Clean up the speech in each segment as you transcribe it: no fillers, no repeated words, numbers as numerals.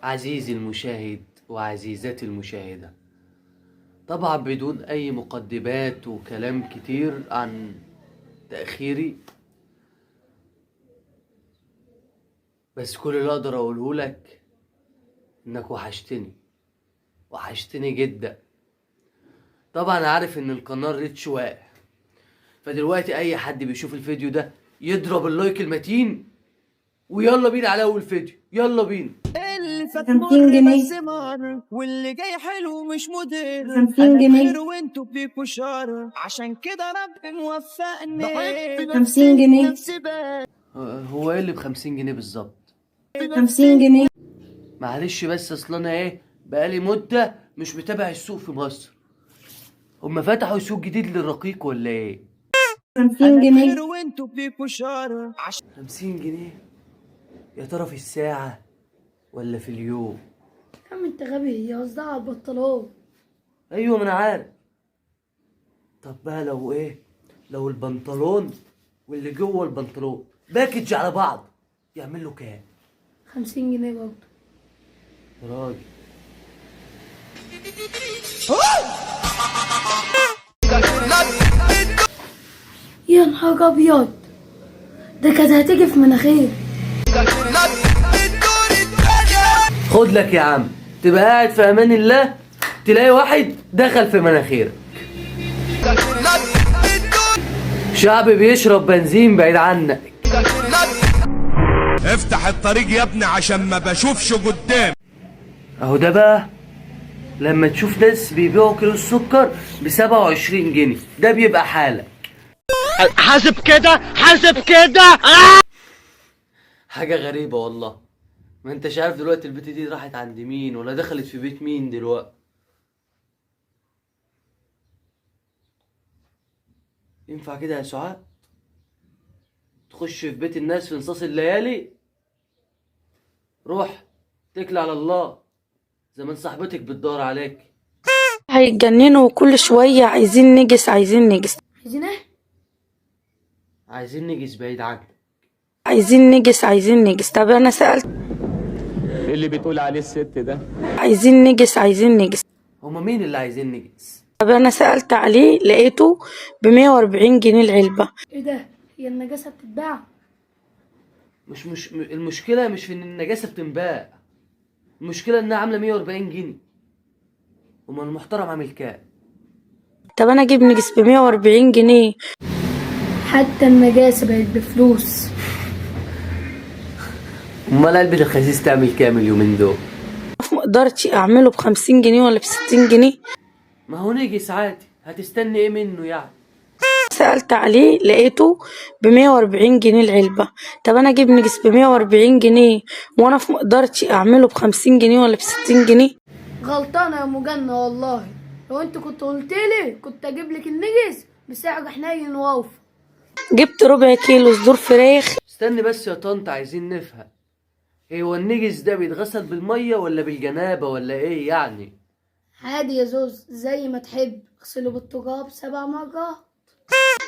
عزيزي المشاهد وعزيزاتي المشاهدة، طبعا بدون أي مقدمات وكلام كتير عن تأخيري، بس كل اللي أقدر أقوله لك إنك وحشتني، وحشتني جدا. طبعا عارف إن القناة reach واقع، فدلوقتي أي حد بيشوف الفيديو ده يضرب ال like المتين، ويلا بينا على أول فيديو، يلا بينا. 50 جنيه. بس مر، واللي جاي حلو مش مدير. 50 أنا جنيه. بخير وانتوا فيكوا شر، عشان كده ربي موفقني. 50 جنيه. نفسي بقى. هو ايه اللي ب50 جنيه بالظبط؟ 50 جنيه. معلش بس اصل انا ايه بقالي مدة مش متابع السوق في مصر. هما فتحوا سوق جديد للرقيق ولا ايه؟ 50 أنا جنيه. بخير وانتوا فيكوا شر، عشان 50 جنيه يا ترى في الساعة ولا في اليوم؟ يا عم انت غبي، هي قصدها على البنطلون. ايوه ما انا عارف. طب بقى لو ايه، لو البنطلون واللي جوه البنطلون package على بعض يعمل له كام؟ 50 جنيه برضه. يا راجل. يا نهار ابيض، ده كانت هتيجي في مناخير. خد لك يا عم، تبقى قاعد في امان الله تلاقي واحد دخل في مناخيرك. شعب بيشرب بنزين بعيد عنك. افتح الطريق يا ابني عشان ما بشوفش قدام. اهو ده بقى لما تشوف ناس بيبيعوا كيلو السكر ب27 جنيه، ده بيبقى حالة. حاسب كده، حاسب كده. حاجة غريبة والله، ما انتش عارف دلوقتي البيت دي راحت عند مين ولا دخلت في بيت مين دلوقتي. ينفع كده يا سعاد تخش في بيت الناس في نصاص الليالي؟ روح اتكل على الله، زمان صاحبتك بتدور عليك. هيتجننوا كل شوية، عايزين نجس، عايزين نجس. عايزين ايه؟ عايزين نجس بعيد عنك. عايزين نجس، عايزين نجس. طب انا سألت ايه اللي بتقول عليه الست ده؟ عايزين نجس، عايزين نجس. هما مين اللي عايزين نجس؟ طب انا سألت عليه لقيته ب140 جنيه العلبة. ايه ده؟ هي النجاسة بتتباع؟ مش المشكلة مش في ان النجاسة بتنباع، المشكلة انها عاملة 140 جنيه. امال المحترم عامل كام؟ طب انا اجيب نجس ب140 جنيه؟ حتى النجاسة بقت بفلوس. امال علبة الخسيس تعمل كام اليومين دول؟ في مقدرتي اعمله ب50 جنيه ولا ب60 جنيه. ما هو نجس عادي، هتستني ايه منه يعني؟ سألت عليه لقيته ب140 جنيه العلبة. طب انا اجيب نجس ب140 جنيه وانا في مقدرتي اعمله ب50 جنيه ولا ب60 جنيه؟ غلطانة يا ام جنة والله، لو انت كنت قلت لي كنت اجيب لك النجس بسعر حنين واوفر. جبت ربع كيلو صدور فراخ. استني بس يا طنط، عايزين نفهم هو النجس ده بيتغسل بالمية ولا بالجنابة ولا ايه يعني؟ عادي يا زوز، زي ما تحب، اغسله بالتراب 7 مرات.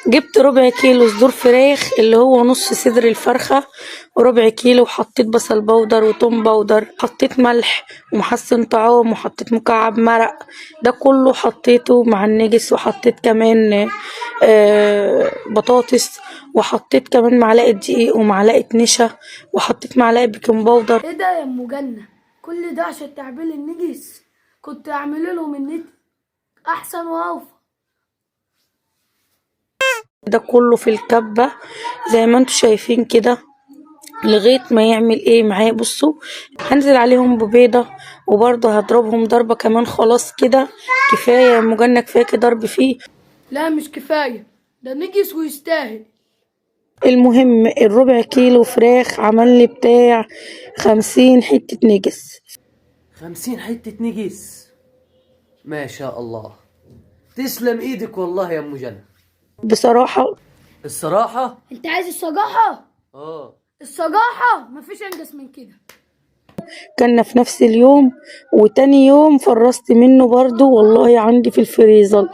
جبت ربع كيلو صدور فراخ اللي هو نص صدر الفرخة وربع كيلو، وحطيت بصل بودر وتوم بودر، حطيت ملح ومحسن طعام، وحطيت مكعب مرق، ده كله حطيته مع النجس، وحطيت كمان بطاطس، وحطيت كمان معلقة دقيق ومعلقة نشا، وحطيت معلقة baking powder. ايه ده يا ام جنة؟ كل ده عشان تعملي النجس؟ كنت اعمل لهم النت احسن واوفر. ده كله في الكبة زي ما انتوا شايفين كده لغاية ما يعمل ايه معايا. بصوا هنزل عليهم ببيضة وبرضه هضربهم ضربة كمان. خلاص كده كفاية يا ام جنة، كفاية كده ضرب فيه. لا مش كفاية، ده نجس ويستاهل. المهم الربع كيلو فراخ عمل لي بتاع 50 حتة نجس. 50 حتة نجس، ما شاء الله، تسلم ايدك والله يا ام جنى. بصراحة الصراحة انت عايز الصراحة؟ الصراحة مفيش انجز من كده. كنا في نفس اليوم، وتاني يوم فرست منه برضو والله عندي في الفريزر.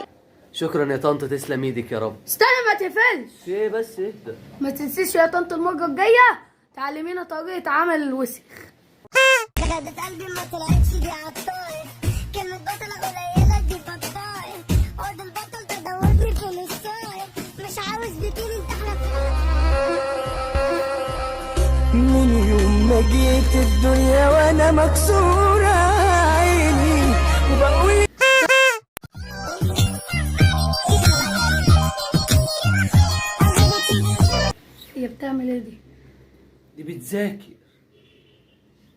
شكرا يا طنط، تسلم ايدك يا رب. استنى ما تقفلش. في ايه بس؟ اهدى. ما تنسيش يا طنط المرة الجاية تعلمينا طريقة عمل الوسخ. خدت قلبي ما طلعتش دي عالطاير، كلمة بطلة قليلة دي بطاير، عقد البطل تدورني في نصاير، مش عاوز بكيني انت احنا. من يوم ما جيت الدنيا وانا مكسورة عيني وبقول. هي بتعمل ايه دي؟ دي بتذاكر،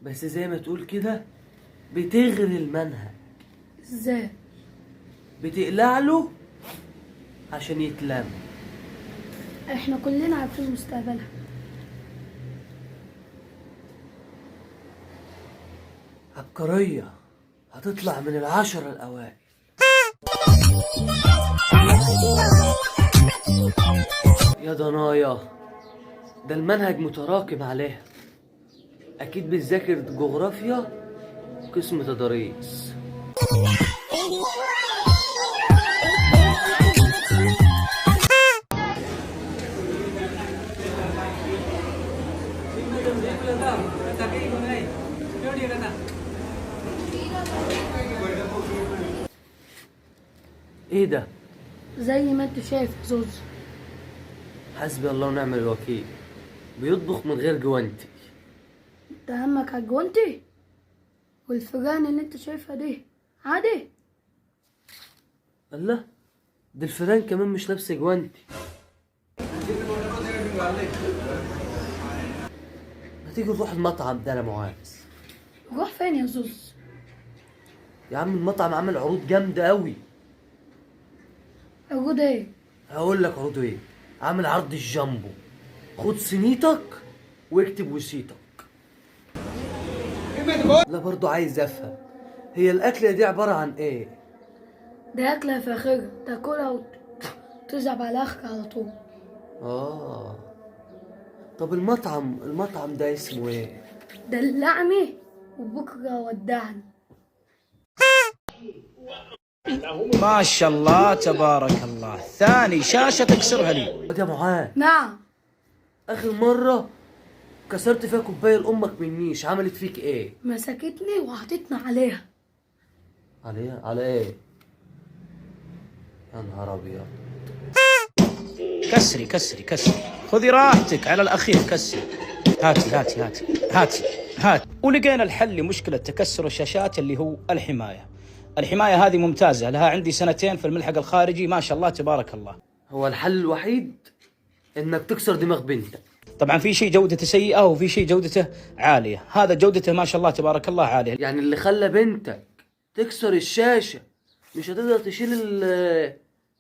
بس زي ما تقول كده بتغري المنهج. ازاي؟ بتقلع له عشان يتلم. احنا كلنا عارفين مستقبلها. عبقرية، هتطلع من 10 الأوائل. يا ضنايا، ده المنهج متراكم عليها. أكيد بتذاكر جغرافيا قسم تضاريس. ايه ده؟ زي ما انت شايف يا زوز. حسبي الله ونعم الوكيل، بيطبخ من غير جوانتي. انت همك على الجوانتي والفيران اللي انت شايفها دي عادي. الله، ده الفيران كمان مش لابسه جوانتي. ما تيجي نروح المطعم ده يا معاذ؟ روح فين يا زوز؟ يا عم المطعم عامل عروض جامدة قوي. عروض ايه؟ هقول لك عروض ايه. عامل عرض الجامبو، خد صينيتك واكتب وصيتك. لا برضو عايز افهم، هي الاكلة دي عبارة عن ايه؟ ده اكله فاخره تاكلها وتذهب على اخرك على طول. طب المطعم ده اسمه ايه؟ دلعني وبكره ودعني. ما شاء الله تبارك الله، ثاني شاشة تكسرها لي. يا معاذ. نعم. اخر مرة كسرت فيها كوباية لامك من نيش، عملت فيك ايه؟ مسكتني وحطتني عليها. عليها؟ على ايه؟ يا نهار ابيض. كسري كسري كسري، خذي راحتك على الاخير، كسري. هاتي هاتي هاتي هاتي هاتي. ولقينا الحل لمشكلة تكسر الشاشات اللي هو الحماية. الحماية هذه ممتازة، لها عندي 2 سنين في الملحق الخارجي، ما شاء الله تبارك الله. هو الحل الوحيد انك تكسر دماغ بنتك. طبعا في شيء جودته سيئة وفي شيء جودته عالية، هذا جودته ما شاء الله تبارك الله عالية. يعني اللي خلى بنتك تكسر الشاشة مش هتقدر تشيل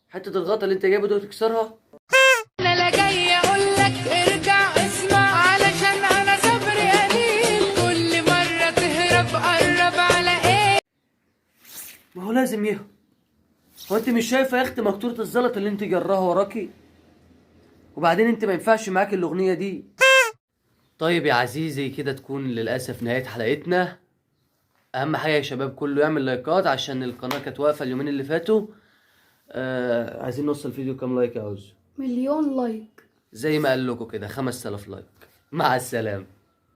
حتة الغطا اللي انت جايبه ده وتكسرها؟ انا لا جاي اقول لك ارجع اسمع، علشان انا صبري قليل، كل مرة تهرب قرب على ايه؟ ما هو لازم يهرب. هو انت مش شايفة يا اختي مقطورة الزلط اللي انت جراها وراكي؟ وبعدين انت ما ينفعش معاك الاغنية دي. طيب يا عزيزي، كده تكون للأسف نهاية حلقتنا. أهم حاجة يا شباب كله يعمل لايكات عشان القناة كانت واقفة اليومين اللي فاتوا. عايزين نوصل الفيديو كام like يا عز؟ 1,000,000 like زي ما قال لكم كده، 5000 like. مع السلامة.